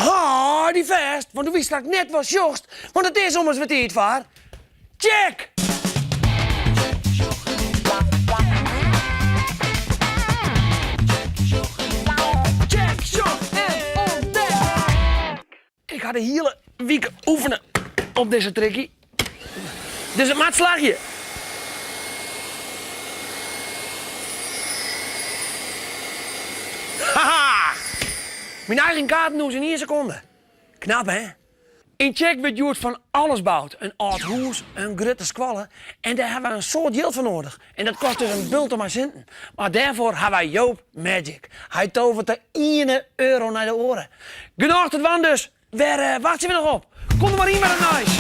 Hâld dy fêst, want do witst straks net watst sjochst, want it is ommers wer tiid foar Tsjek! Tsjek, sjoch en ûntdek! Ik ha de hiele wike oefene op dizze trikkie, dus it moat slagje. Haha! Myn eigen kaartenhûs yn ien sekonde. Knap hè? Yn Tsjek wurdt hjoed fan alles boud, in âld hûs, in grutte skoalle en dêr hawwe wy in soad jild foar noadich. En dat kostet dus in bulte mei sinten. Mar dêrfoar ha wy Joop Magic. Hy toveret de iene euro nei de oare. Genôch te dwaan dus, wêr wachtsje we noch op? Kom der mar yn mei dat nijs!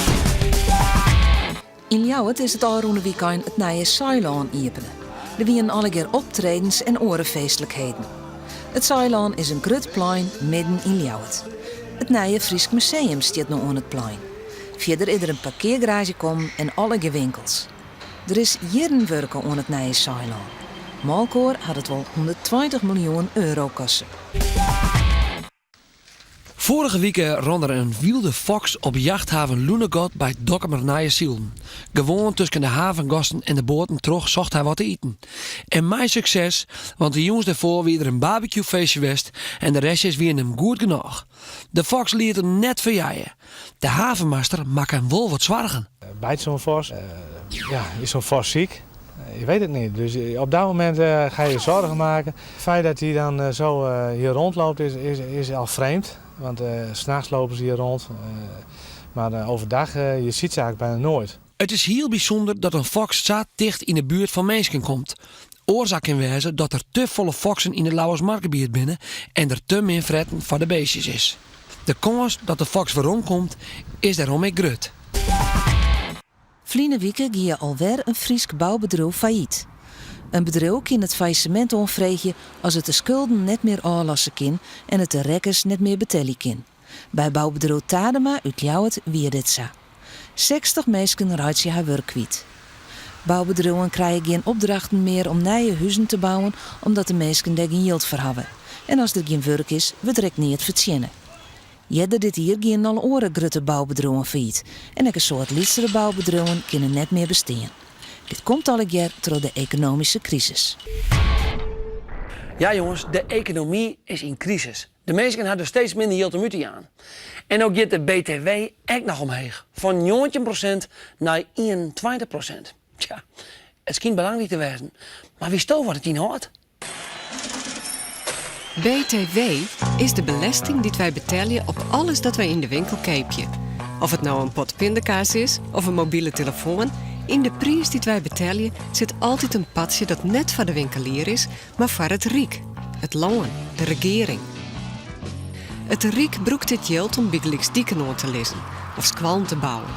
Yn Ljouwert is it ôfrûne wykein it nije Saailân iepene. Der wienen allegear optredens en oare feestlikheden. It Saailân is in grut plein midden yn Ljouwert. It nije Frysk Museum stiet no oan it plein. Fierder is der in parkeargaraazje kommen en allegear winkels. Der is jierren wurke oan it nije Saailân. Meielkoar hat it wol 120 miljoen euro koste. Foarige wike rûn der in wylde foks op jachthaven Loenegat by Dokkumer Nije Silen. Gewoan tusken de havengasten en de boaten troch socht hy wat te iten. En mei sukses, want de jûns dêrfoar wie der in barbecuefeestje west en de restjes wienen him goed genôch. De foks liet him net ferjeie. De havenmaster makke him wol wat soargen. Byt zo'n vos? Ja, is zo'n vos ziek? Je weet het niet. Dus op dat moment ga je zorgen maken. Het feit dat hij dan zo hier rondloopt is, is, is al vreemd. Want 's nachts lopen ze hier rond. Maar overdag, je ziet ze eigenlijk bijna nooit. It is hiel bysûnder dat in foks sa ticht yn 'e buert fan minsken komt. Oarsaak kin wêze dat der te folle foksen yn it Lauwersmargebiet binne en der te min fretten foar de beestjes is. De kâns dat de foks weromkomt is dêrom ek grut. Ferline wike gie alwer in Frysk boubedriuw fallyt. In bedriuw kin it fallissemint oanfreegje as it de skulden net mear ôflosse kin en it de rekkens net mear betelje kin. By boubedriuw Tadema út Ljouwert wie dit sa. 60 minsken reitsje har wurk kwyt. Boubedriuwen krije gjin opdrachten mear om nije huzen te bouwen omdat de minsken dêr gjin jild foar hawwe. En as der gjin wurk is, wurdt der ek neat fertsjinne. Earder dit jier gienen al oare grutte boubedriuwen fallyt en ek in soad lytsere boubedriuwen kinne net mear bestean. Dit komt allegear troch de ekonomyske krisis. Ja jonges, de ekonomy is yn krisis. De minsken ha dus steeds minder jild om út te jaan. En no giet de BTW ek noch omheech, fan 19 prosint nei 21 prosint. Tja, it skynt belangryk te wêzen, mar witsto wat it ynhâldt? BTW is de belesting dy't wy betelje op alles dat wy yn de winkel keapje. Of it no in pot pindakaas is of in mobile telefoan, yn de priis dy't wy betelje sit altyd in partsje dat net foar de winkelier is, mar foar it Ryk, it lân, de regearing. It Ryk brûkt dit jild om bygelyks diken oan te lizzen of skoallen te bouwen.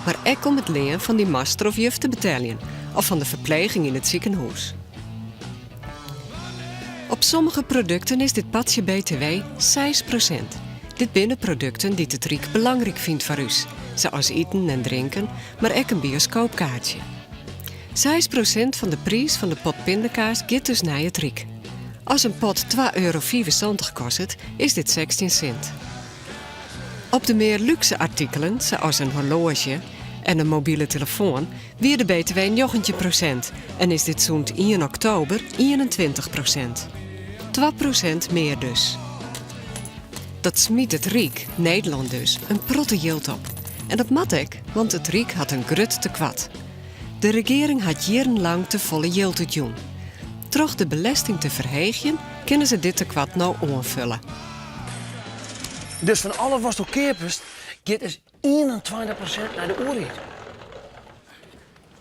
Mar ek om it lean fan dyn master of juf te beteljen of fan de ferpleging yn it sikehûs. Op sommige produkten is dit partsje BTW 6%. Dit binne produkten dy't it Ryk belangryk fynt foar ús, sa as iten en drinken, mar ek in bioskoopkaartsje. 6% fan de priis fan de pot pindakaas giet dus nei it Ryk. As in pot twa euro 75 kostet, is dit 16 sint. Op de mear lúkse artikelen, sa as in horloazje en in mobile telefoan, wie de BTW 19% en is dit sûnt ien oktober 21%. 2% mear dus. Dat smyt it Ryk, Nederlân dus, in protte jild op. En dat moat ek, want it Ryk hat in grut tekoart. De regearing hat jierrenlang te folle jild útjûn. Troch de belesting te ferheegjen kinne se dit tekoart no oanfulle. Dus fan alles watsto keapest, giet dus 21% nei de oerheid.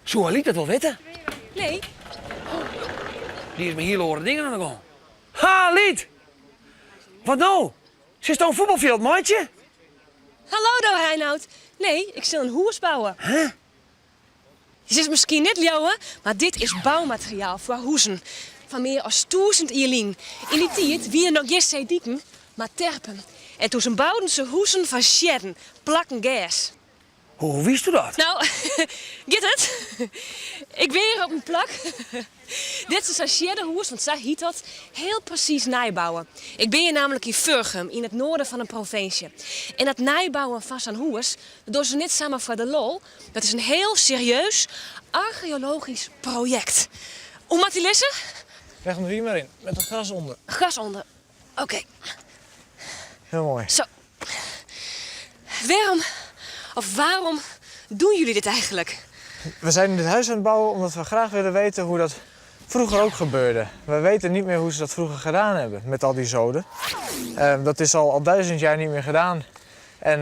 Soe Alyt dat wol witte? Nee. Dy is mei hiele oare dingen oan de gong. Ha, Alyt! Wat no? Silsto in fuotbalfjild meitsje? Hallo do, Reinout. Nee, ik sil in hûs bouwe. Huh? Je silst miskien net leauwe, mar dit is boumateriaal foar huzen fan mear as 1000 jier lyn. Yn dy tiid wiene noch gjin seediken, mar terpen. En toen bouden se huzen fan sjerren, plakken gers. Hoe witsto dat? Nou, giet it? Ik bin hjir op in plak. Dit is sa'n sjeddehûs, want sa hyt dat, hiel presys neibouwe. Ik bin hjir namelijk yn Furgum, yn it noarden fan de provinsje. En dat neibouwen fan sa'n hûs, dat dogge se net samar foar de lol. Dat is in hiel serieus archeologysk projekt. Hoe moat dy lizze? Leg him der hier mar yn, met it gras ûnder. Gras ûnder, oké. Heel moai. Zo. Wêrom, of waarom doen jullie dit eigenlijk? We zijn dit huis aan het bouwen omdat we graag willen weten hoe dat vroeger ook gebeurde. We weten niet meer hoe ze dat vroeger gedaan hebben met al die zoden. Dat is al 1000 jaar niet meer gedaan. En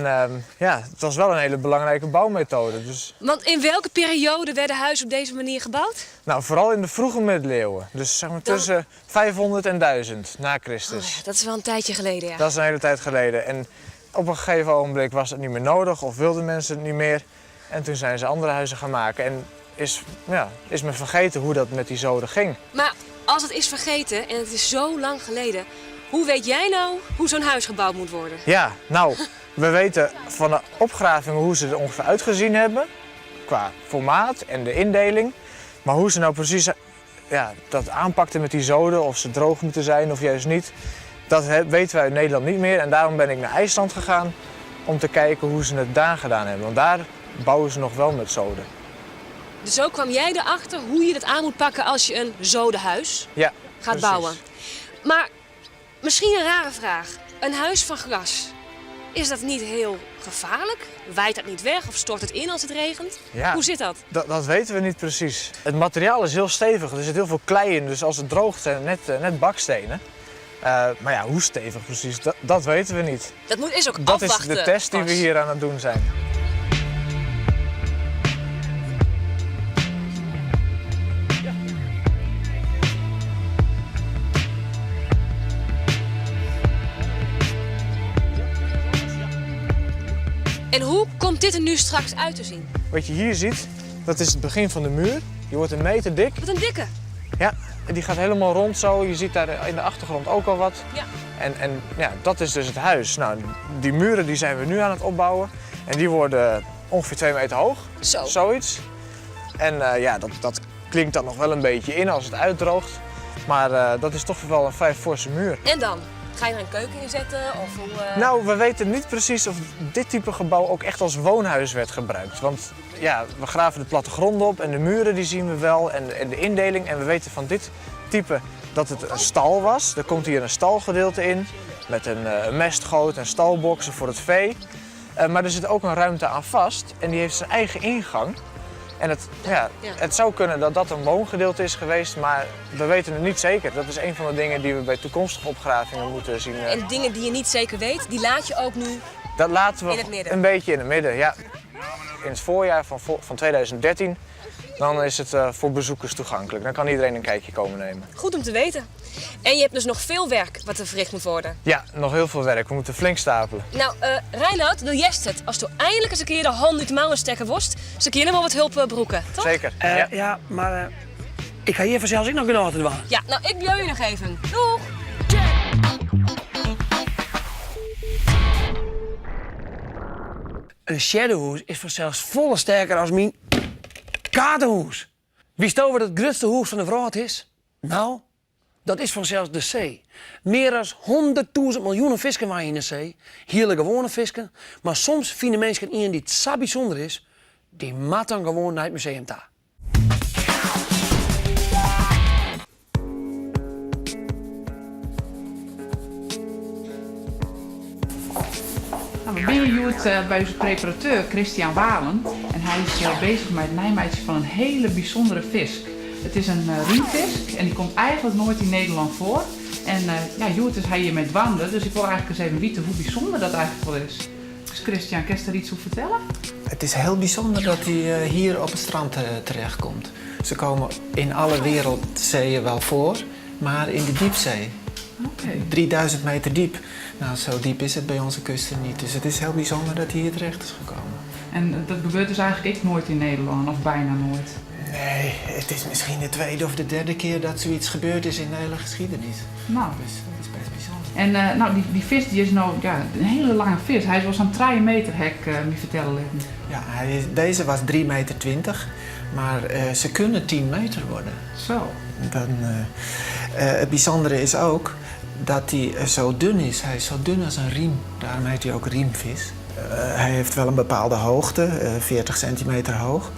ja, het was wel een hele belangrijke bouwmethode. Dus... Want in welke periode werden huizen op deze manier gebouwd? Nou, vooral in de vroege middeleeuwen. Dus Dan tussen 500 en 1000 na Christus. Oh ja, dat is wel een tijdje geleden, ja. Dat is een hele tijd geleden. En op een gegeven ogenblik was het niet meer nodig of wilden mensen het niet meer. En toen zijn ze andere huizen gaan maken. En is men vergeten hoe dat met die zoden ging. Maar als het is vergeten en het is zo lang geleden, hoe weet jij nou hoe zo'n huis gebouwd moet worden? Ja, we weten van de opgravingen hoe ze er ongeveer uitgezien hebben. Qua formaat en de indeling. Maar hoe ze nou precies dat aanpakten met die zoden, of ze droog moeten zijn of juist niet, dat weten wij in Nederland niet meer. En daarom ben ik naar IJsland gegaan om te kijken hoe ze het daar gedaan hebben. Want daar bouwen ze nog wel met zoden. Dus zo kwam jij erachter hoe je dat aan moet pakken als je een zodenhuis Ja, gaat precies. bouwen. Maar misschien een rare vraag. Een huis van gras, is dat niet heel gevaarlijk? Waait dat niet weg of stort het in als het regent? Ja, Hoe zit dat? Dat weten we niet precies. Het materiaal is heel stevig, er zit heel veel klei in. Dus als het droogt zijn het net bakstenen. Maar hoe stevig precies, dat weten we niet. Dat moet is ook Dat is de afwachten test die we pas. hier aan het doen zijn. En hoe komt dit er nu straks uit te zien? Wat je hier ziet, dat is het begin van de muur. Die wordt een meter dik. Wat een dikke! Ja, en die gaat helemaal rond zo. Je ziet daar in de achtergrond ook al wat. En dat is dus het huis. Die muren die zijn we nu aan het opbouwen. En die worden ongeveer 2 meter hoog. Zo. Zoiets. En dat klinkt dan nog wel een beetje in als het uitdroogt. Maar dat is toch wel een vrij forse muur. En dan? Ga je er een keuken in zetten? Of hoe? We weten niet precies of dit type gebouw ook echt als woonhuis werd gebruikt. Want we graven de plattegrond op en de muren die zien we wel en de indeling. En we weten van dit type dat het een stal was. Er komt hier een stalgedeelte in met een mestgoot en stalboxen voor het vee. Maar er zit ook een ruimte aan vast en die heeft zijn eigen ingang. En het zou kunnen dat dat een woongedeelte is geweest, maar we weten het niet zeker. Dat is een van de dingen die we bij toekomstige opgravingen moeten zien. En dingen die je niet zeker weet, die laat je ook nu Dat laten we in het midden? een beetje in het midden, ja. In het voorjaar van 2013, dan is het voor bezoekers toegankelijk. Dan kan iedereen een kijkje komen nemen. Goed om te weten. En je hebt dus nog veel werk wat er verricht moet worden. Ja, nog heel veel werk. We moeten flink stapelen. Nou, Reinoud, wil jij het? Als je eindelijk eens een keer de hand uit de mouwen stekken worst, ze kunnen wel wat hulp broeken, toch? Zeker, ja. Ja, maar ik ga hier vanzelfs ook nog genoten doen. Ja, ik bel je nog even. Doeg! Een shadowhoes is vanzelfs volle sterker als mijn kaartenhoes. Wist je wat het grootste hoes van de wereld is? Nou, dat is vanzelfs de zee. Meer dan 100.000 miljoenen visken waren in de zee. Hele gewone visken. Maar soms vinden mensen een die het zo bijzonder is, die moet dan gewoon naar het museum ta. We zijn hier bij onze preparateur Christian Walen en hij is bezig met het nijmeidje van een hele bijzondere vis. Het is een riemvis en die komt eigenlijk nooit in Nederland voor. En Joert is hij hier met wandelen, dus ik wil eigenlijk eens even weten hoe bijzonder dat eigenlijk wel is. Dus Christian, kan je daar iets over vertellen? Het is heel bijzonder dat hij hier op het strand terechtkomt. Ze komen in alle wereldzeeën wel voor, maar in de diepzee. 3000 meter diep. Zo diep is het bij onze kusten niet. Dus het is heel bijzonder dat hij hier terecht is gekomen. En dat gebeurt dus eigenlijk echt nooit in Nederland, of bijna nooit? Nee, het is misschien de tweede of de derde keer dat zoiets gebeurd is in de hele geschiedenis. Nou. Dus dat is best bijzonder. En nou, dy fisk dy is no, ja, in hiele lange fisk. Hy is wol sa'n trije meter, ha ik my fertelle litten. Ja, deze was drie meter twintig, maar ze kunnen 10 meter worden. Zo. Het bijzondere is ook dat hij zo dun is. Hij is zo dun als een riem. Daarom heet hij ook riemvis. Hij heeft wel een bepaalde hoogte, 40 centimeter hoog.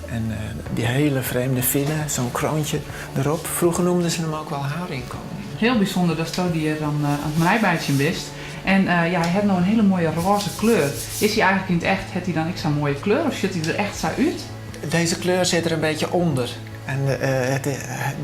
En die hele vreemde vinnen, zo'n kroontje erop. Vroeger noemden ze hem ook wel haringkoning. Hiel bysûnder datsto dy hjir dan oan it neimeitsjen bist. En ja, hy hat no in hiele moaie rôze kleur. Is hy eigentlik yn it echt, hat hy dan ek sa'n moaie kleur of sjocht hy der echt sa út? Deze kleur zit er een beetje onder. En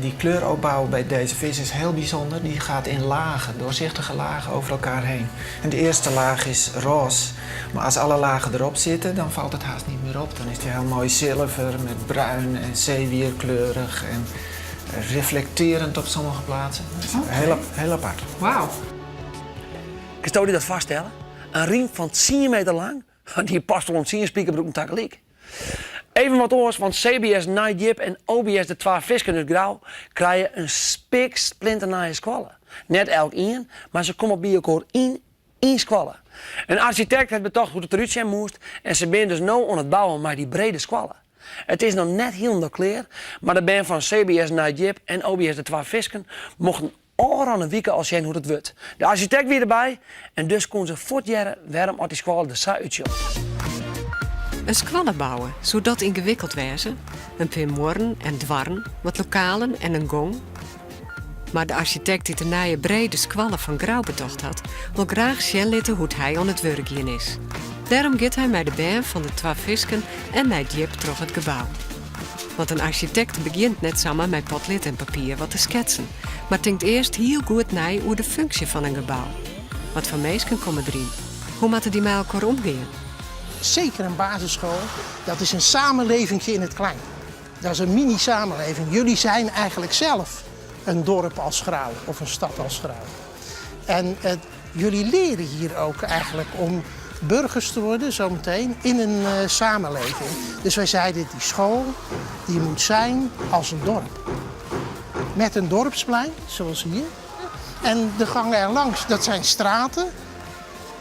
die kleuropbouw bij deze vis is heel bijzonder. Die gaat in lagen, doorzichtige lagen over elkaar heen. En de eerste laag is roze. Maar als alle lagen erop zitten, dan valt het haast niet meer op. Dan is die heel mooi zilver met bruin en zeewierkleurig en reflecterend op sommige plaatsen. Dat is heel apart. Wauw. Kinsto dy dat foarstelle? In rym fan 10 meter lang? Dy past wol yn 10 spikerbroeken tagelyk. Even wat oars, want CBS Nijdjip en OBS de Twa Fisken út Grou krije in spiksplinternije skoalle. Net elk ien, mar se komme by elkoar yn ien skoalle. In arsjitekt hat betocht hoe't it derút sjen moast en se binne dus no oan it bouwen mei dy brede skoalle. It is noch net hielendal klear, mar de bern fan CBS Nijdjip en OBS de Twa Fisken mochten ôfrûne wike al sjen hoe't it wurdt. De arsjitekt wie derby en dus koene se fuort hearre wêrom oft dy skoalle der sa útsjocht. In skoalle bouwe, soe dat yngewikkeld wêze? In pear muorren en doarren, wat lokalen en in gong. Mar de arsjitekt dy't de nije brede skoalle fan Grou betocht hat, wol graach sjen litte hoe't hy oan it wurk gien is. Dêrom giet hy mei de bern fan de Twa Fisken en Nijdjip troch it gebou. Want in arsjitekt begjint net samar mei potlead en papier wat te sketsen, mar tinkt earst hiel goed nei oer de funksje fan in gebou. Wat foar minsken komme deryn? Hoe moatte dy mei elkoar omgean? Zeker een basisschool, dat is een samenlevingje in het klein. Dat is een mini-samenleving. Jullie zijn eigenlijk zelf een dorp als Grou of een stad als Grou. En jullie leren hier ook eigenlijk om burgers te worden, zometeen, in een samenleving. Dus wij zeiden, die school die moet zijn als een dorp. Met een dorpsplein, zoals hier. En de gangen erlangs, dat zijn straten.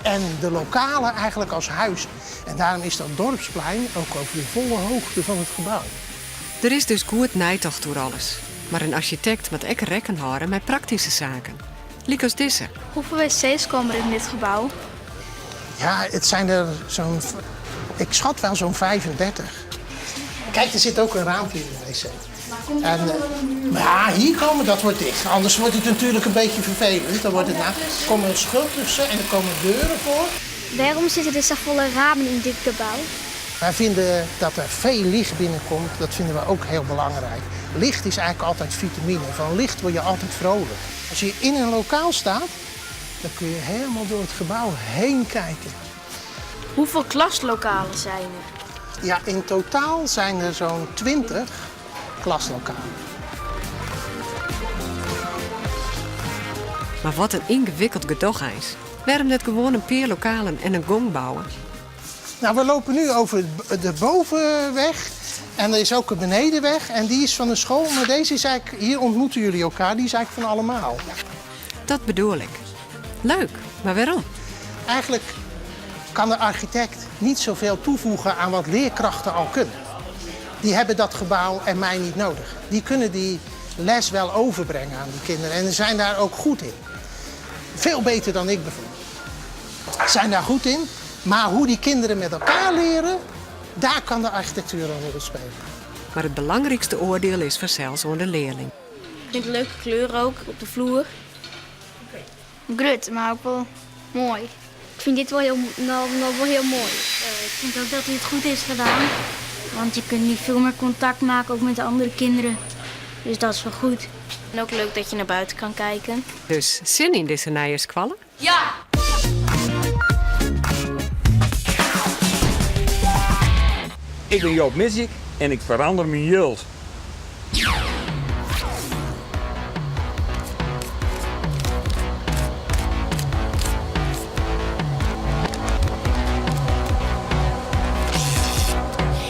En de lokalen eigenlijk als huizen. En daarom is dat dorpsplein ook over de volle hoogte van het gebouw. Der is dus goed neitocht oer alles. Mar in arsjitekt moat ek rekken hâlde mei praktyske saken. Lykas dizze. Hoeveel wc's komen er in dit gebouw? Ja, het zijn er zo'n, ik schat wel zo'n 35. Kijk, er zit ook een raampje in de wc. En maar ja, hier komen, dat wordt dicht. Anders wordt het natuurlijk een beetje vervelend. Dan wordt het nou, er komen schut tussen en er komen deuren voor. Waarom zitten er zoveel ramen in dit gebouw? Wij vinden dat er veel licht binnenkomt, dat vinden we ook heel belangrijk. Licht is eigenlijk altijd vitamine. Van licht word je altijd vrolijk. Als je in een lokaal staat, dan kun je helemaal door het gebouw heen kijken. Hoeveel klaslokalen zijn er? Ja, in totaal zijn er zo'n 20 klaslokalen. Mar wat in yngewikkeld gedoch eins. Wêrom net gewoan in pear lokalen en in gong bouwe? Nou, we lopen nu over de bovenweg en er is ook een benedenweg en die is van de school, maar deze is eigenlijk, hier ontmoeten jullie elkaar, die is eigenlijk van allemaal. Dat bedoel ik. Leuk, mar wêrom? Eigenlijk kan de architect niet zoveel toevoegen aan wat leerkrachten al kunnen. Die hebben dat gebouw en mij niet nodig. Die kunnen die les wel overbrengen aan die kinderen en zijn daar ook goed in. Veel beter dan ik bijvoorbeeld. Zijn daar goed in, maar hoe die kinderen met elkaar leren, daar kan de architectuur een rol spelen. Mar it belangrykste oardiel is fansels oan de learling. Ik vind het een leuke kleur ook op de vloer. Grut, maar ook wel mooi. Ik vind dit wel heel mooi. Ik vind ook dat dit goed is gedaan. Want je kunt nu veel meer contact maken, ook met de andere kinderen. Dus dat is wel goed. En ook leuk dat je naar buiten kan kijken. Dus sin yn dizze nije skoalle? Ja! Ik bin Joop Misjik en ik ferander myn jild.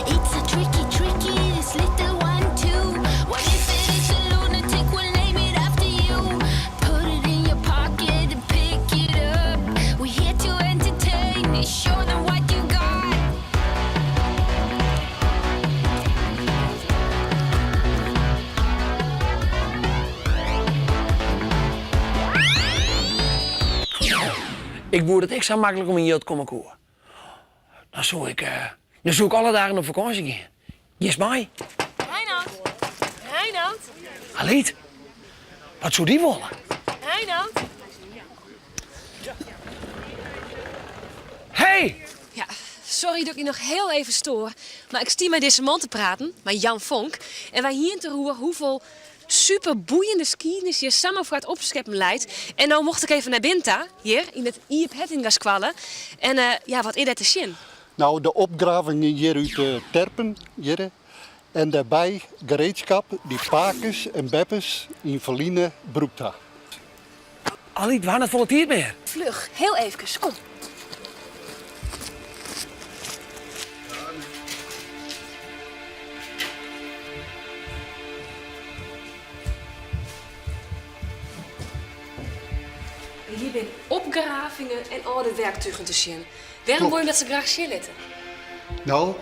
It's a tricky, tricky, this little one. Ik woe dat ik sa maklik oan myn jild komme koe. Dan soe ik, dan soe ik alle dagen op fakânsje gean. Giest mei? Reinout! Reinout! Alyt, wat soe dy wolle? Reinout! Hey! Ja, sorry dat ik dy noch hiel even stoar, mar ik stie mei dizze man te praten, mei Jan Vonk, en wy hiene it deroer hoefolle superboeiende skiednis hjir samar foar it opskeppen leit. En no mocht ik even nei binnen ta, hjir yn it Yep Hettingaskoalle. En ja, wat is dêr te sjen? No, de opgravingen hjir út de terpen hjirre en dêrby gereedskap dy't pakes en beppes yn ferline brûkt ha. Alyt, we ha net folle tiid mear. Fluch, hiel eefkes, kom. Hjir binne opgravingen en âlde werktugen te sjen. Wêrom wolle je dat sa graach sjen litte? No,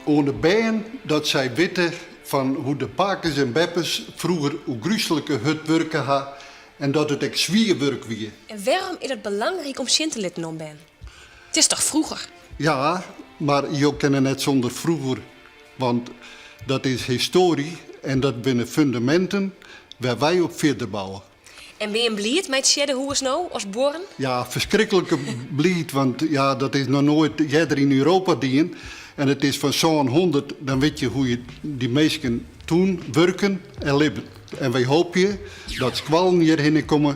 oan de bern dat sy witte fan hoe de pakes en beppes froeger oergruslike hurd wurke ha en dat it ek swier wurk wie. En wêrom is dat belangryk om sjen te litten oan bern? It is toch froeger? Ja, mar jo kinne net sûnder froeger, want dat is history en dat binne fundaminten wêr wy op fierder bouwe. En binne jim bliid mei it sjeddehûs no as buorren? Ja, ferskriklik bliid, want ja, dat is noch noait earder yn Europa dien. En it is fan sânhûndert, dan wit je hoe je dy minsken toen wurken en libben. En wy hoopje dat skoallen hjirhinne komme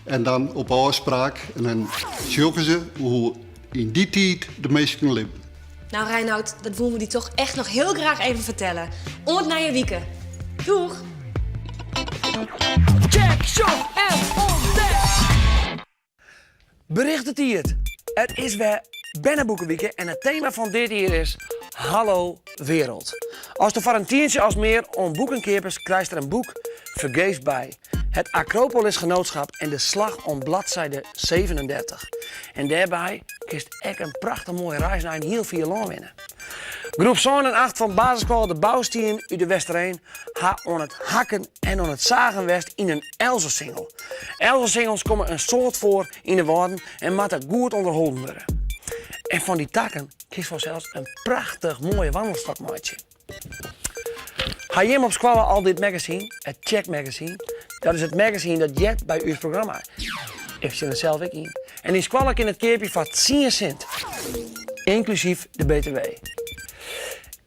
en dan op ôfspraak en dan sjogge se hoe yn dy tiid de minsken libben. Nou Reinout, dat woene we dy toch echt noch hiel graach even fertelle. Oant nije wike. Doeg! Tsjek, sjoch en ûntdek! Berichtetiid! It is wer Berneboekewike en it tema fan dit jier is Hallo Wereld. Ast der foar in tientsje as mear oan boeken keapest, krijst der in boek fergees by. Het Acropolis Genootschap en de Slag om bladzijde 37. En dêrby kinst ek in prachtich moaie reis nei in hiel fier lân winne. Groep sân en acht fan basisskoalle De Bouwstien út De Westereen ha oan it hakken en oan it zagen west yn in elzesingel. Elzesingels komme in soad foar yn de wâlden en moatte goed ûnderholden wurde. En fan dy takken kinst fansels in prachtich moaie wannelstok meitsje. Ha jim op skoalle al dit magazine, it Tsjek Magazine? Dat is it magazine dat heart by ús programma. Ik fertsjin der sels ek ien. En dyn skoalle kin it keapje foar tsien sint, ynklusyf de BTW.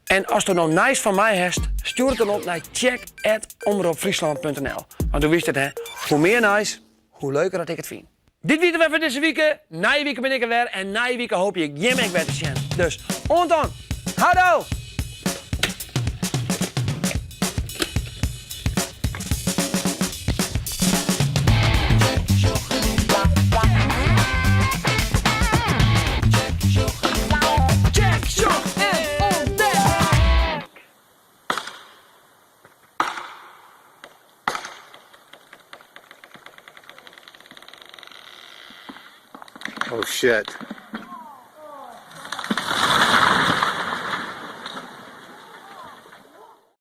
En asto no nijs fan my hast, stjoer it dan op nei tsjek@omropfryslân.nl. Want do witst it hè, hoe mear nijs, hoe leuker dat ik it fyn. Dit wie it wer foar dizze wike. Nije wike bin ik der wer en nije wike hoopje ik jim ek wer te sjen. Dus oant dan. Houdoe! Oh shit.